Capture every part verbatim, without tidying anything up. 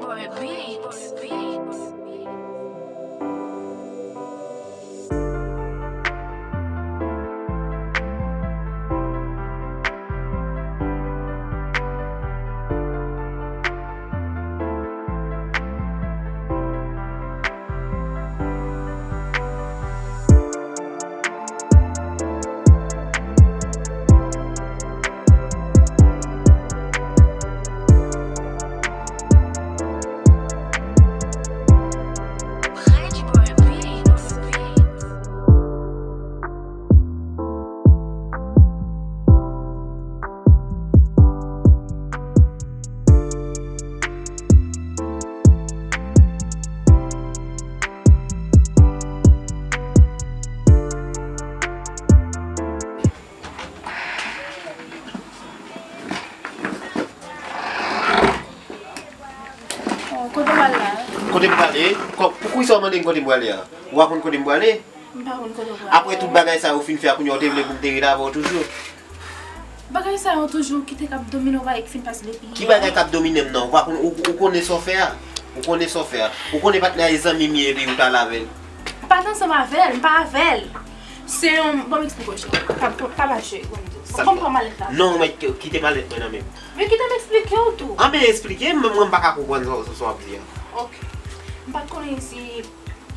Boy Beats. Oh, kote w pral la? Kote m prale? Kò-, poukisa w mande m kote m prale a? Ou pa konn kote m prale? M pa konn kote w prale. Apre tout bagay sa yo fin fè a, kounye a w te vle pou m te ret avè w toujou? Bagay sa yo toujou kite k ap domine w, bagay ki fin pase depi yè. Ki bagay k ap domine m nan? Ou pa konn, ou, ou konnen sa w fè a? Ou konnen sa w fè a? Ou konnen patnè a e zanmi m ye epi ou t al avè l? M pa t ansanm avè l, m pa avè l. Se yon, bon, m eksplike w, cheri. Pa, pa, pa mache, bon, bon, pran malèt la. Non, ou mèt kite malèt mwen nan men m. Men kite m eksplike w tou. Anben, eksplike m, mwen m pa ka konprann sa, sa, sa w ap di a. Ok. M pa t konnen si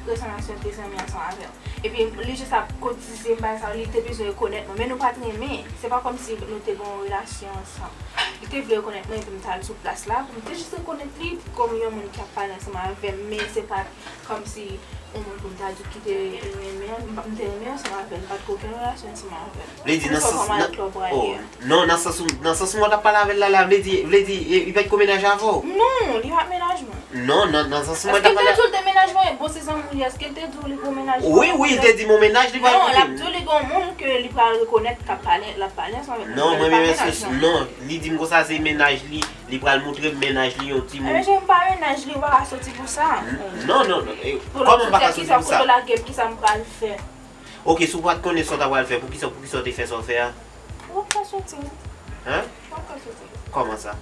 Resanasyon te zanmi ansanm avè w. Epi li jis ap kotize m bagay sa yo, li te bezwen rekonèt mwen. Men nou pa t renmen. Se pa kòmsi nou te gen yon relasyon ansanm. Li te vle rekonèt mwen epi m t al sou plas la pou m te jis rekonèt li kòm yon moun k ap pale ansanm avè m. Men se pa t kòmsi yon moun pou m ta di ki te renmen, m pa, m te renmen ansanm avè l, m pa t gen okenn relasyon ansanm avè l. Vle di nan sans, nan, oh, non, nan sans ou, nan sans ou mwen t ap pale avè l la, la, vle di, vle di, e, li pa t ko mennaj avè w? Non, li pa t mennaj mwen. Non, nan, nan sans ou mwen t ap pale. Èske l te di w l te mennaj mwen? Bon, se zanmi w li, èske l te di w li ko mennaj mwen? Wi, wi, li te di m on mennaj li pa t. Non, l ap di w li gen yon moun ke li pral rekonèt k ap pale, l ap pale ansanm avèk mwen, non, men li pa mennaj mwen. Non, li di m konsa se mennaj li, li pral montre m mennaj li yon timoun. Ebyen, cheri, m pa mennaj li, ou pa ka soti pou sa. Non, non, non. E, kòman m pa ka soti pou sa? Pou lòt soti a, kisa, kote w lage m, kisa m pral fè? Ok, si w pa t konnen sa w ta pral fè, poukisa, poukisa w te fè sa w fè a? Ou p ap ka soti. Hein? Ou p ap ka soti. Kòman sa?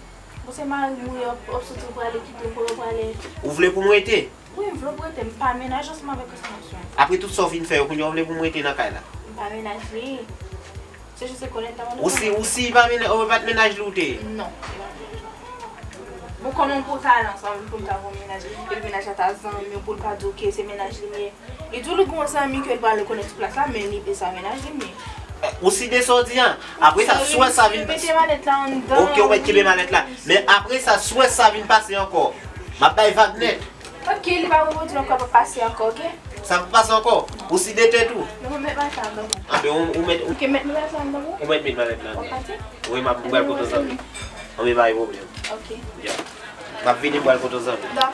Bon, se mari m ou ye, w ap, w ap soti, w prale kite m, kote w prale? Ou vle pou m rete? Wi, m vle w rete, m pa mennaj ansanm avèk Resanasyon. Apre tout sa w fin fè yo, kounye a w vle pou m rete nan kay la? M pa mennaj li. Se jis rekonèt la, mwen. Ou si, ou si pa mennaj, ou pa t mennaj li ou te ye? Non, li pa t mennaj mwen. Bon, kòman pou w ta al ansanm pou l ta gon mennaj, epi mennaj la ta zanmi w, pou l pa di w ke se mennaj li m ye? Li di w li gon zanmi ke l pral rekonèt sou plas la, men li, e sa mennaj li m ye. Ou si de sa w di a? Apre sa, si w wè sa vin. Mete malèt la anndan. Ok, ou mèt kenbe malèt la. Men apre sa, si w wè sa vin pase ankò, m ap bay vag nèt. Ok, li pa repwodui ankò, pa pase ankò, ok? Sa pa pase ankò? Ou si de tèt ou? Non, mwen met malèt la anndan. Anben, ou, ou mèt, ou, ok, met malèt la anndan, ou mèt met malèt la anndan. Ou pati? Wi, m ap, m pral kote zanmi. Anben, pa gen pwoblèm. Ok. Ya. M ap vini, m pral kote zanmi.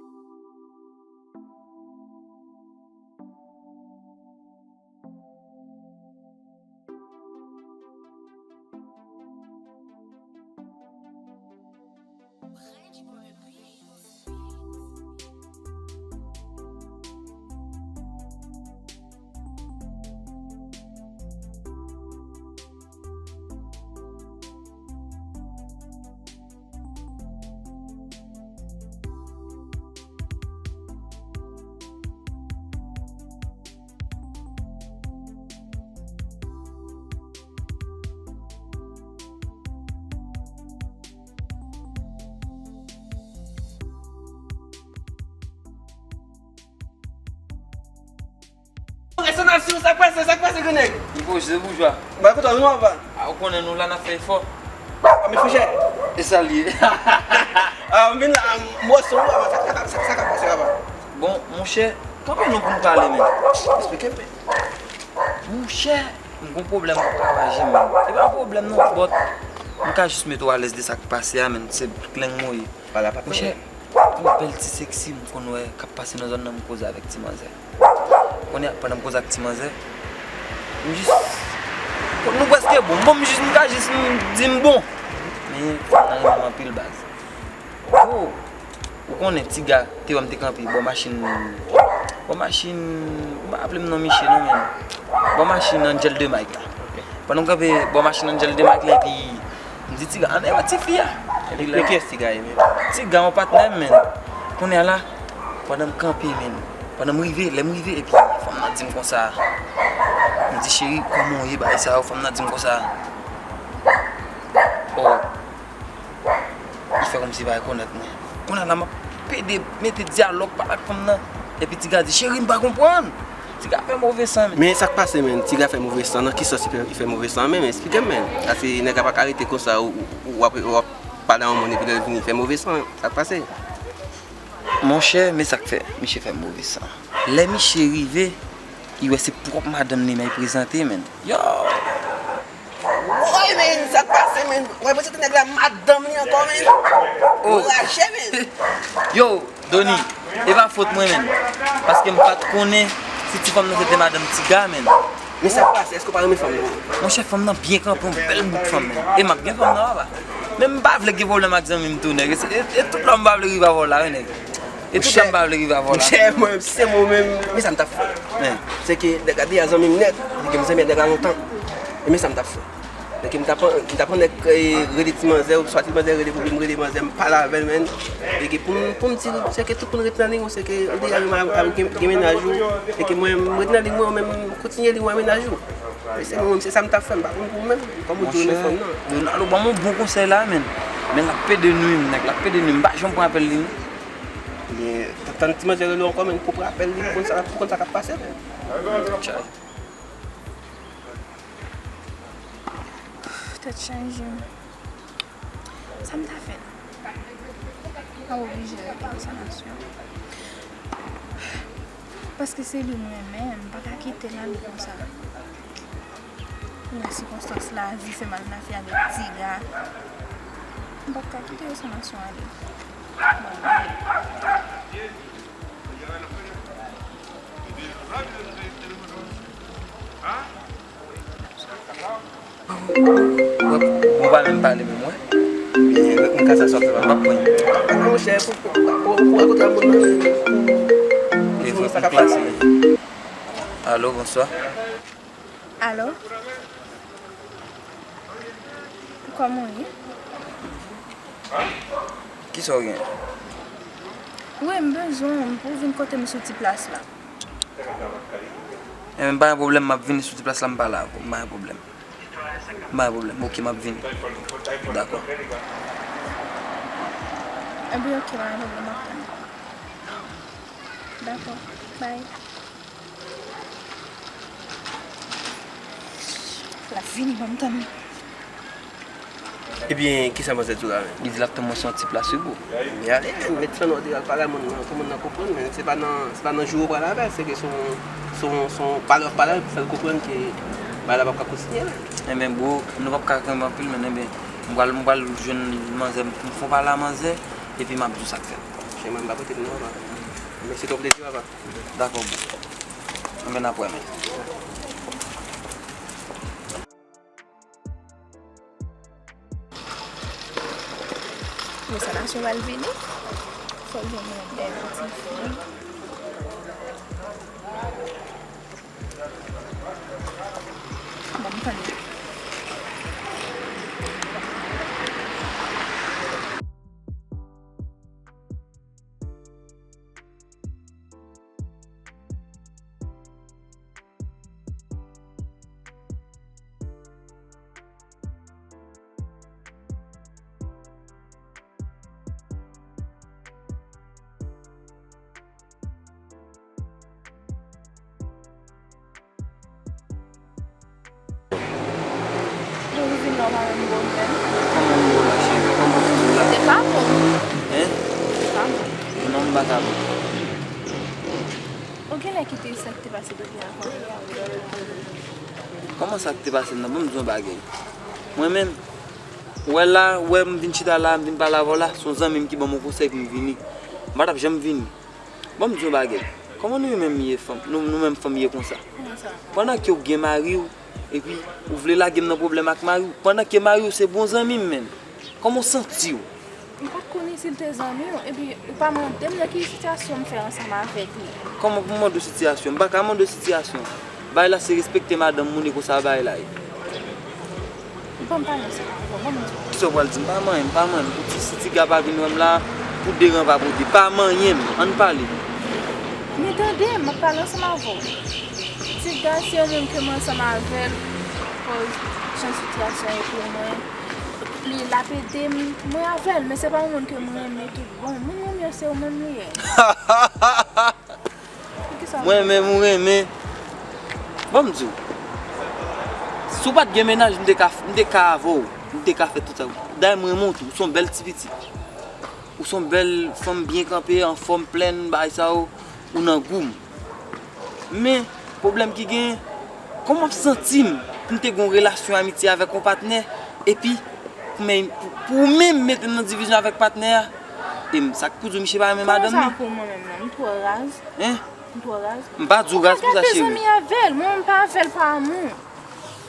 Resanasyon, sa k pase, sa k pase, grann nèg? Ivo, se boujwa. Ba, kote nou, papa? A, ou konnen nou la, n ap fè efò. A, men frè, e sa l ye. A, m vin la, m wè son, papa, sa, sa, sa, sa k ap pase, papa? Bon, monchè, kanpe non pou n pale, men. Eksplike m, men. Monchè, m gon pwoblèm pou travay, men. E pa pwoblèm non, but m ka jis mete w alèz de sa k pase a, men. Se kleng mwen ye. Pale a patnè. Monchè, yon bèl ti seksi m konn wè k ap pase nan zòn nan, m koze avèk ti manzè. Kounye a, pandan m koze ak ti manzè, m jis, nou prèske bon. Bon, m jis, m ka jis, m di m bon. Men fanm nan renmen m anpil, baz. Oh, ou konnen, ti ga te wè m te kanpe bò machin, bò machin, m pa raple m non miche non, men. Bò machin Angel de Mike la. Pandan m kanpe bò machin Angel de Mike la, epi m di ti ga, ann wè ti fi a. Epi lè, men kiyès ti ga ye menm? Ti ga yon patnè m, men. Kounye a la, pandan m kanpe, menn, pandan m rive, lè m rive, epi fanm nan di m konsa, m di, "Cheri, kòman w ye?" Bagay sa yo, fanm nan di m konsa, "Oh, li fè kòmsi li pa rekonèt mwen." Kounye a la, m ap pede mete dyalòg, pale ak fanm nan, epi tiga di, "Cheri, m pa konprann." Tiga fè move san, menn. Men sa k pase, menn? Tiga fè move san? Nan ki sans li fè, li fè move san menm? Eksplike m, menn. Paske nèg la pa ka rete konsa, ou, ou, ou ap, ou ap pale a yon moun epi lè l vini, li fè move san. Sa k pase? Monchè, men sa k fè misye fè move san. Lè misye rive, li wè se pwòp madanm li menm li prezante, menn. Yo! Woy, men sa k pase, men? Woy, mwen se te nèg la madanm li ankò, men. Oh. Raje, men. Yo, Doni, e pa fòt mwen, men. Paske m pa t konnen si ti fanm nan se te madanm Tiga, men. Men sa k pase, èske w pa renmen fanm nan? Monchè, fanm nan byen kanpe, yon bèl bout fanm, men. E m ap gen fanm nan, papa. Men m pa vle gen pwoblèm ak zanmi m tou, nèg. E, e, e tout lè m pa vle rive avè w la, wi, nèg. E tout lè m pa vle rive avè w la. Monchè, mwen, si se mwen menm, men sa m t ap fè. Men. Se ke nèg la deja zanmi m nèt, se ke m zanmi ak nèg la lontan. E men sa m t ap fè. Donk, m t ap, m t ap annik, eh, rele ti manzè, swa ti manzè rele pou m rele manzè, m pale avè l, menn. E ke pou m, pou m di l, se ke tout moun rete nan liy mwen, se ke ou deja gen, gen, gen mennaj ou, e ke mwen, m rete nan liy mwen, ou menm, kontinye liy ou a mennaj ou. E se mwen menm, se sa m t ap fè, m pa konn pou ou menm, kòm ou di w renmen fanm nan. Donalo ban m yon bon konsèy la, menn. Men l ap pede nwi m, nèg, l ap pede nwi m, m pa janm pran apèl li, non. Men, tann ti manzè rele w ankò, menn, pou pran apèl li, pou konn sa, pou konn sa k ap pase, menn. Tchao. Tèt chaje m. Sa m ta fè la? M ap oblije rele Sanasyon. Paske se li m renmen, m pa ka kite l ale konsa. Nan sikonstans lavi fè m al nan afè avèk Tiga. M p ap ka kite Sanasyon ale. Wè, ou pa menm pale menm, wè. Ebyen, m ka sa sòt la, m ap pran. Monchè, pou, pou, pou, pou rakonte a moun nan, pou, pou, pou sa ka pase. Alo, bonswa. Alo? Kòman w ye? Kisa w gen? Wi, m bezwen w pou w vin kote m sou ti plas la. Enben, pa gen pwoblèm, m ap vini sou ti plas la, m pale avè w, m pa gen pwoblèm. M pa gen pwoblèm, oke, m ap vini. Dakò. Enben, oke, pa gen pwoblèm, m ap tann ou. Dakò, bay. L ap vini, ban m tann li. Ebyen, kisa manzè di w la menm? Li di l ap tann mwen sou yon ti plas, wi, bro. Men ale, menm, met san nan w di w al pale a moun nan, pou moun nan konprann, men se pa nan, se pa nan jou ou pral avè l, se ke se yon, se yon, se yon pale w ap pale a l pou fè l konprann ke bagay la p ap ka kontinye la. Enben, bro, nou p ap ka kenbe anpil, men enben, m pral, m pral jwenn manzè, m fon pale a manzè, epi m ap di w sa k fèt. Monchè, mwen, m pa pote m non, papa. Men se te yon plezi, papa. Dakò, bro. Anben, n ap wè, men. Mesye, Sanasyon pral vini. Fò l jwenn yon bèl ti fi. Ban m tann li. Lè ou vin la, ou pa menm bon menm. Kòman m bon la, cheri? Kòman w toujou la? Te pa bon. Hein? Te pa bon. Non, m pa ka bon. Ou genlè kite sa ki te pase depi avan. Kòman sa ki te pase nan? Ban m di w yon bagay. Mwen menm, ou wè la, ou wè m vin chita la, m vin pale avè w la, se yon zanmi m ki ban m yon konsèy pou m vini. M pa t ap janm vini. Ban m di w yon bagay. Kòman nou menm ye fanm, nou, nou menm fanm ye konsa? Kòman sa? Pandan ke w gen mari w, epi ou vle lage m nan pwoblèm ak mari w, pandan ke mari w se bon zanmi m menm. Kòman w santi w? M pa t konnen si l te zanmi w, epi ou pa mande m nan ki sitiyasyon m fè ansanm avèk li. Kòman pou m mande w sitiyasyon? M pa ka mande w sitiyasyon. Bagay la se respekte madanm moun, e konsa bagay la ye. Bon, m pa nan sa. Bon, bon, m di w. Kisa w pral di m? Pa manyen m, pa manyen m. Pou ti, si ti ga pa vin wè m la, Pou de ran pa pou de, pa manyen m, ann pale. Men tande, m ap pale ansanm avè w. Ti gars se yon moun ke mwen ansanm avè l, akoz jan sitiyasyon ye pou mwen. Li, l ap ede m, mwen avè l, men se pa yon moun ke mwen renmen tout bon. Moun mwen renmen se ou menm li ye. Poukisa w Mwen renmen m, ou renmen. Bon, m di w, si w pa t gen mennaj, m te ka, m te ka avè w, m te ka fè tout sa. Dayè, m renmen w tou, ou se yon bèl ti pitit. Ou se yon bèl fanm byen kanpe, anfòm, plèn, bagay sa yo, ou nan gou m. Men, pwoblèm ki genyen, kòman m ap santi m pou m te gen yon relasyon amitye avèk yon patnè, epi pou men, pou, pou ou menm mete m nan divizyon avèk patnè a? E m, sa k pou di w, misye pa renmen madanm li? Sa pou mwen menm nan, m twò raz. Hein? M twò raz. M pa di w raz pou sa, cheri. Ou pa ka fè zanmi avè l, mwen menm pa avè l pa amou.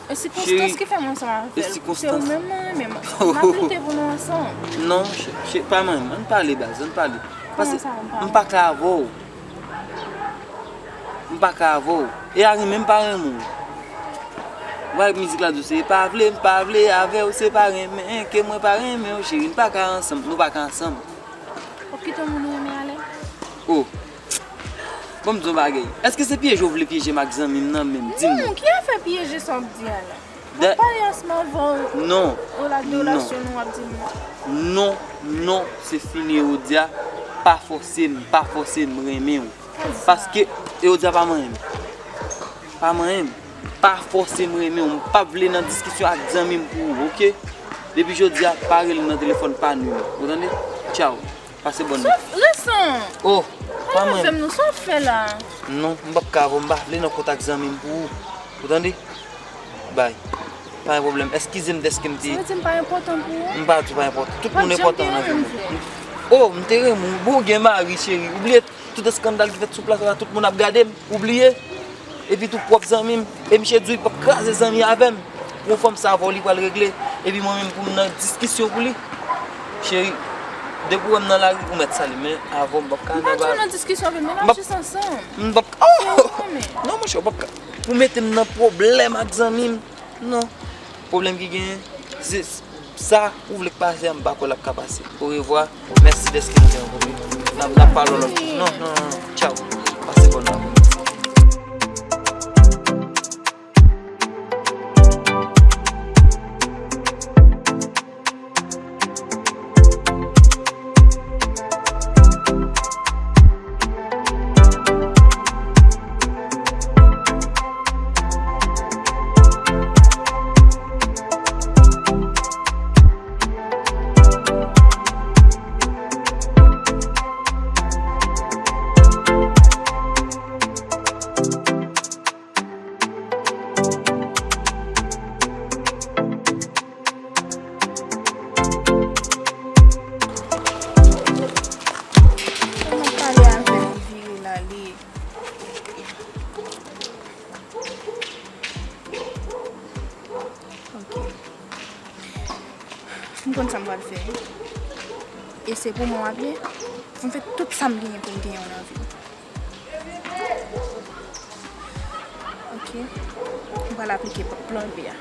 E sikonstans ki fè mwen ansanm avè l. Se ou menm mwen renmen. M ap lite pou nou ansanm. Non, che-, che-, pa manyen m. Ann pale, baz, ann pale. Paske m pa ka avè w. M pa ka avè w. E a renmen m pa renmen w. Ou pa mizik la di w se pa vle, m pa vle avè w, se pa renmen ke mwen pa renmen w, cheri, m pa ka ansanm, nou pa ka ansanm. W ap kite yon moun ou renmen ale? Oh. Bon, m di yon bagay. Èske se pyeje w vle pyeje m ak zanmi m nan menm? Di m non, non. Ki afè pyeje sa w ap di a la? M ap pale ansanm avè w. Non. Ou la de relasyon nou w ap di m non. Non, non, se fini, Ewodia. Pa fòse m, pa fòse m renmen w. Pa di sa. Paske Ewodia pa manyen m. Pa manyen m. Pa fòse m renmen w. M pa vle nan diskisyon ak zanmi m pou ou, oke? Depi jodi a, pa rele m nan telefòn, pa nwi m. Ou tande? Tchaw. Pase bòn nèt. Sa w f-, Resan! Oh, pa manyen m. Avè m non, sa w ap fè la? Non, m p ap ka avè w, m pa vle nan kontak zanmi m pou ou. Ou tande? Bay. Pa gen pwoblèm. Eskize m dèske m te Sa vle di m pa enpòtan pou ou? M pa di w pa enpòtan. Tout moun enpòtan nan vi m. Oh, m te renmen w. Bon, w gen mari, cheri. Ou bliye tout eskandal ki fèt sou plas la, tout moun ap gade m. Ou bliye? Epi tou pwòp zanmi m. E misye di w li p ap kraze zanmi avè m. Pou yon fanm sa avè w li pral regle. Epi mwen menm pou m nan diskisyon pou li. Cheri, depi w wè m nan lari, ou mèt salye m. Men avè w, m p ap ka nan bagay. M pa di w nan diskisyon avè m, men n ap jis ansanm. M p ap, oh! Non, monchè, w p ap ka. Pou mete m nan pwoblèm ak zanmi m. Non. Pwoblèm ki genyen, se sa ou vle k pase a, m pa kwè l ap ka pase. Orevwa. Mèsi dèske nou te rankontre. N ap, n ap pale yon lòt jou. Non, non, non, non. Tchaw. Pase bòn la pou nou. Kòman pale avè l, li vire l ale? Ok. M konn sa m pral fè. E se pou mwen w ap ye. Fò m fè tout sa m genyen pou m genyen w nan vi m. Ok. M pral aplike plan B a.